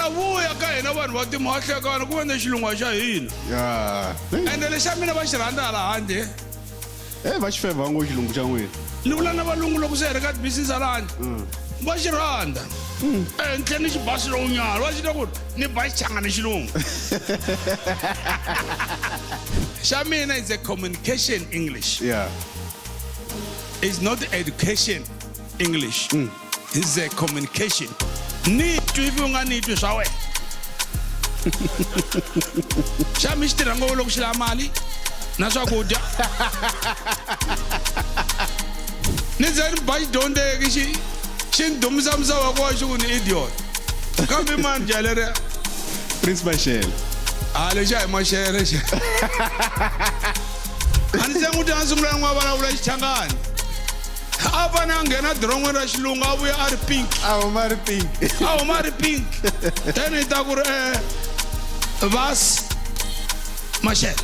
Mara vuya ka hina vanhu va timahlekana ku ve na xilungu a xa hina. Ya. Ende lexa mina va xi rhandza hala handle. Eh va xi fevha ngo xilungu xa n'wina. Ni vula na valungu loko se hi ri ka tibisinisi hala handle. Va xi rhandza. Eh ni tlhe ni xi ba slownyana va xi twa ku ni ba xichangani xilungu. Xa mina is a communication English. Yeah. It's not education English. It's a communication. Ni twi ivi u nga ni twi swa wena. Xa mi xi tirha ngopfu loko xi lava mali na swakudya. Ni ze ni ba xidyondzeki xi xi ni dumisa misava hinkwayo xi ku ni idiot. Kambe i mani jaha leriya? Prince Mashele. A lexi a hi Mashele xa. A ni se n'wi twa a sungula n'wa vulavula Xichangani. A fane a nghena diron'weni ra xilungu a vuya a ri pink. A huma a ri pink. A huma a ri pink. Then hi ta ku ri vas Mashele.